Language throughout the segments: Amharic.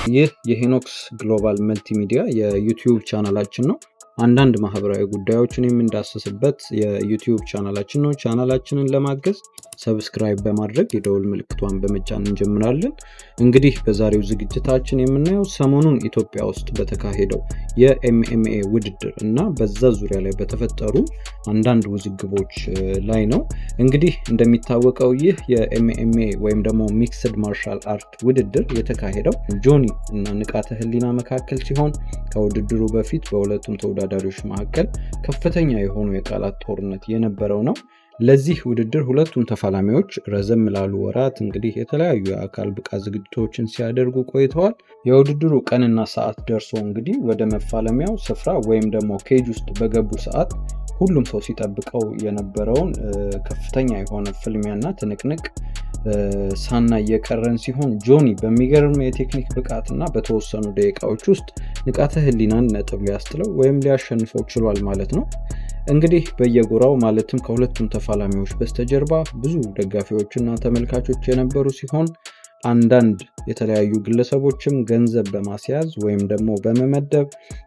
ይህ የሄኖክስ ግሎባል መልቲሚዲያ የዩቲዩብ ቻናላችን ነው። አንዳንድ ማህበራዊ ጉዳዮችን የምንዳስስበት የዩቲዩብ ቻናላችን ነው። ቻናላችንን ለማገዝ subscribe በማድረግ የደውል ምልክቷን በመጫን እንጀምራለን። እንግዲህ በዛሬው ዝግጅታችን የምናየው ሰሞኑን ኢትዮጵያ ውስጥ በተካሄደው የ MMA ውድድር እና በዛ ዙሪያ ላይ በተፈጠሩ አንዳንድ ውዝግቦች ላይ ነው። እንግዲህ እንደሚታወቀው ይህ የ MMA ወይም ደግሞ mixed martial art ውድድር የተካሄደው ጆኒ እና ንቃተ ህሊና መካከል ሲሆን፣ ከውድድሩ በፊት በሁለቱም ተወዳዳሪዎች መካከል ከፍተኛ የሆኑ የቃላት ጦርነት የነበረው ነው። ለዚህ ውድድር ሁለቱም ተፋላሚዎች ረዘም ላሉ ወራት እንግዲህ የተለያዩ የአካል ብቃት ዝግጅቶችን ሲያደርጉ ቆይተዋል። የውድድሩ ቀንና ሰዓት ደርሶ እንግዲህ ወደ መፋለሚያው ስፍራ ወይም ደግሞ cage ውስጥ በገቡ ሰዓት ሁሉም ሰው ሲጠብቀው የነበረውን ከፍተኛ የሆነ ፍልሚያና ትንቅንቅ ሳናይ የቀረን ሲሆን፣ ጆኒ በሚገርም የቴክኒክ ብቃትና በተወሰኑ ደቂቃዎች ውስጥ ንቃተ ህሊናን ነጥብ ሊያስጥለው ወይም ሊያሸንፈው ችሏል ማለት ነው። እንግዲህ በየጎራው ማለትም ከሁለቱም ተፋላሚዎች በስተጀርባ ብዙ ደጋፊዎችና ተመልካቾች የነበሩ ሲሆን፣ አንዳንድ የተለያዩ ግለሰቦችም ገንዘብ በማስያዝ ወይም ደግሞ በመመደብ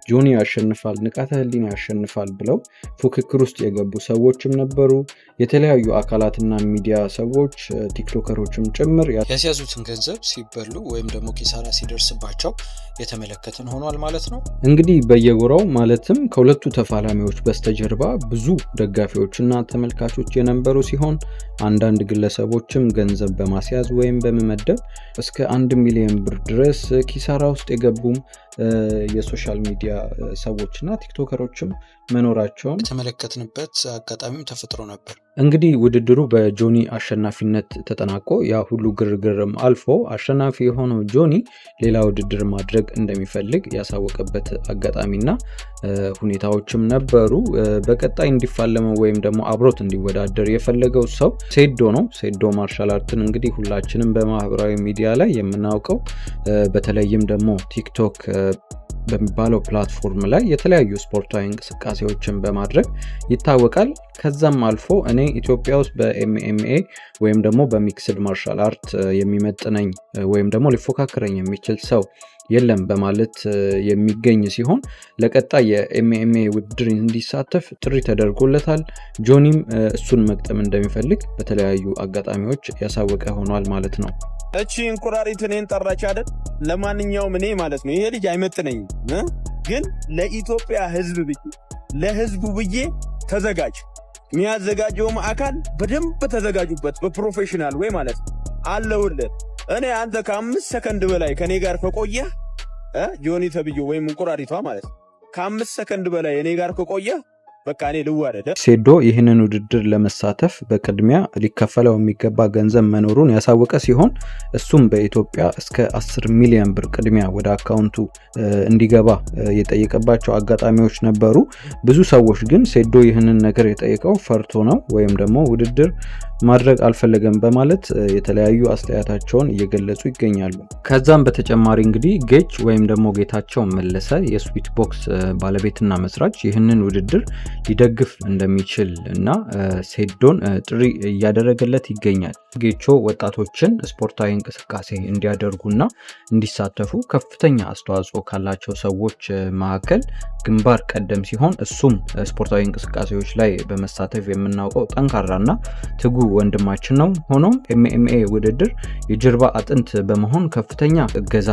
ጆኒ ያሸንፋል፣ ንቃተ ህሊና ያሸንፋል ብለው ፉክክር ውስጥ የገቡ ሰዎችም ነበሩ። የተለያዩ አካላትና ሚዲያ ሰዎች፣ ቲክቶከሮችም ጭምር ያስያዙትን ገንዘብ ሲበሉ ወይም ደግሞ ኪሳራ ሲደርስባቸው የተመለከትን ሆኗል ማለት ነው። እንግዲህ በየጎራው ማለትም ከሁለቱ ተፋላሚዎች በስተጀርባ ብዙ ደጋፊዎችና ተመልካቾች የነበሩ ሲሆን፣ አንዳንድ ግለሰቦችም ገንዘብ በማስያዝ ወይም በመመደብ እስከ 1 ሚሊዮን ብር ድረስ ኪሳራ ውስጥ የገቡም የ social media ሰዎችና ቲክቶከሮችም መኖራቸውን የተመለከትንበት አጋጣሚም ተፈጥሮ ነበር። እንግዲህ ውድድሩ በጆኒ አሸናፊነት ተጠናቆ ያ ሁሉ ግርግርም አልፎ አሸናፊ የሆነው ጆኒ ሌላ ውድድር ማድረግ እንደሚፈልግ ያሳወቀበት አጋጣሚና ሁኔታዎችም ነበሩ። በቀጣይ እንዲፋለመው ወይም ደግሞ አብሮት እንዲወዳደር የፈለገው ሰው ሴዶ ነው። ሴዶ martial art ን እንግዲህ ሁላችንም በማህበራዊ ሚዲያ ላይ የምናውቀው፣ በተለይም ደግሞ ቲክቶክ በሚባለው platform ላይ የተለያዩ ስፖርታዊ እንቅስቃሴዎችን በማድረግ ይታወቃል። ከዛም አልፎ እኔ ኢትዮጵያ ውስጥ በ MMA ወይም ደግሞ በ mixed martial art የሚመጥነኝ ወይም ደግሞ ሊፎካከረኝ የሚችል ሰው የለም በማለት የሚገኝ ሲሆን፣ ለቀጣይ የ MMA ውድድር እንዲሳተፍ ጥሪ ተደርጎለታል። ጆኒም እሱን መግጠም እንደሚፈልግ በተለያዩ አጋጣሚዎች ያሳወቀ ሆኗል ማለት ነው። እቺ እንቁራሪት እኔን ጠራች አይደል? ለማንኛውም እኔ ማለት ነው ይሄ ልጅ አይመጥነኝም፣ ግን ለኢትዮጵያ ሕዝብ ብዬ፣ ለሕዝቡ ብዬ ተዘጋጅ። የሚያዘጋጀውም አካል በደንብ ተዘጋጁበት፣ በ professional way ማለት ነው። አለሁልህ። እኔ አንተ ከ5 ሰከንድ በላይ ከኔ ጋር ከቆየህ፣ ጆኒ ተብዬው ወይም እንቁራሪቷ ማለት ነው፣ ከ5 ሰከንድ በላይ እኔ ጋር ከቆየህ በቃ እኔ ልዋረድ። ሴዶ ይህንን ውድድር ለመሳተፍ በቅድሚያ ሊከፈለው የሚገባ ገንዘብ መኖሩን ያሳወቀ ሲሆን፣ እሱም በኢትዮጵያ እስከ 10 ሚሊዮን ብር ቅድሚያ ወደ አካውንቱ እንዲገባ የጠየቀባቸው አጋጣሚዎች ነበሩ። ብዙ ሰዎች ግን ሴዶ ይህንን ነገር የጠየቀው ፈርቶ ነው ወይም ደግሞ ውድድር ማድረግ አልፈለገም በማለት የተለያዩ አስተያየታቸውን እየገለጹ ይገኛሉ። ከዛም በተጨማሪ እንግዲህ ጌች ወይም ደግሞ ጌታቸው መለሰ የስዊት ቦክስ ባለቤትና መስራች ይህንን ውድድር ሊደግፍ እንደሚችል እና ሴዶን ጥሪ እያደረገለት ይገኛል። ጌቾ ወጣቶችን ስፖርታዊ እንቅስቃሴ እንዲያደርጉና እንዲሳተፉ ከፍተኛ አስተዋጽኦ ካላቸው ሰዎች መካከል ግንባር ቀደም ሲሆን፣ እሱም ስፖርታዊ እንቅስቃሴዎች ላይ በመሳተፍ የምናውቀው ጠንካራና ትጉ ወንድማችን ነው። ሆኖም MMA ውድድር የጀርባ አጥንት በመሆን ከፍተኛ እገዛ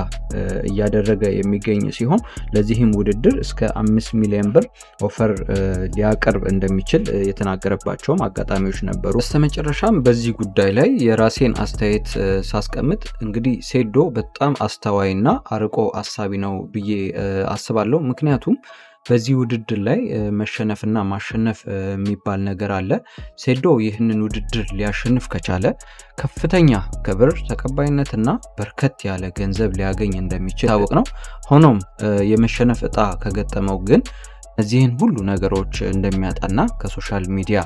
እያደረገ የሚገኝ ሲሆን፣ ለዚህም ውድድር እስከ 5 ሚሊዮን ብር offer ሊያቀርብ እንደሚችል የተናገረባቸውም አጋጣሚዎች ነበሩ። በስተመጨረሻም በዚህ ጉዳይ ላይ የራሴን አስተያየት ሳስቀምጥ እንግዲህ ሴዶ በጣም አስተዋይና አርቆ አሳቢ ነው ብዬ አስባለሁ። ምክንያቱም በዚህ ውድድር ላይ መሸነፍና ማሸነፍ የሚባል ነገር አለ። ሴዶ ይህንን ውድድር ሊያሸንፍ ከቻለ ከፍተኛ ክብር፣ ተቀባይነትና በርከት ያለ ገንዘብ ሊያገኝ እንደሚችል ታወቅ ነው። ሆኖም የመሸነፍ እጣ ከገጠመው ግን እነዚህን ሁሉ ነገሮች እንደሚያጣና ከ social media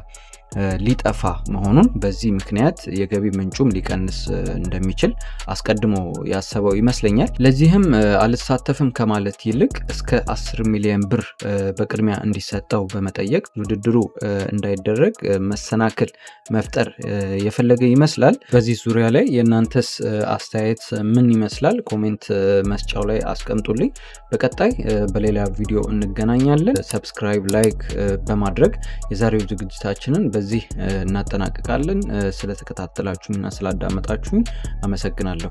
ሊጠፋ መሆኑን፣ በዚህ ምክንያት የገቢ ምንጩም ሊቀንስ እንደሚችል አስቀድሞ ያሰበው ይመስለኛል። ለዚህም አልሳተፍም ከማለት ይልቅ እስከ 10 ሚሊዮን ብር በቅድሚያ እንዲሰጠው በመጠየቅ ውድድሩ እንዳይደረግ መሰናክል መፍጠር የፈለገ ይመስላል። በዚህ ዙሪያ ላይ የእናንተስ አስተያየት ምን ይመስላል? Comment መስጫው ላይ አስቀምጡልኝ። በቀጣይ በሌላ ቪዲዮ እንገናኛለን። Subscribe፣ like በማድረግ የዛሬው ዝግጅታችንን በዚህ እናጠናቅቃለን። ስለተከታተላችሁና ስላዳመጣችሁኝ አመሰግናለሁ።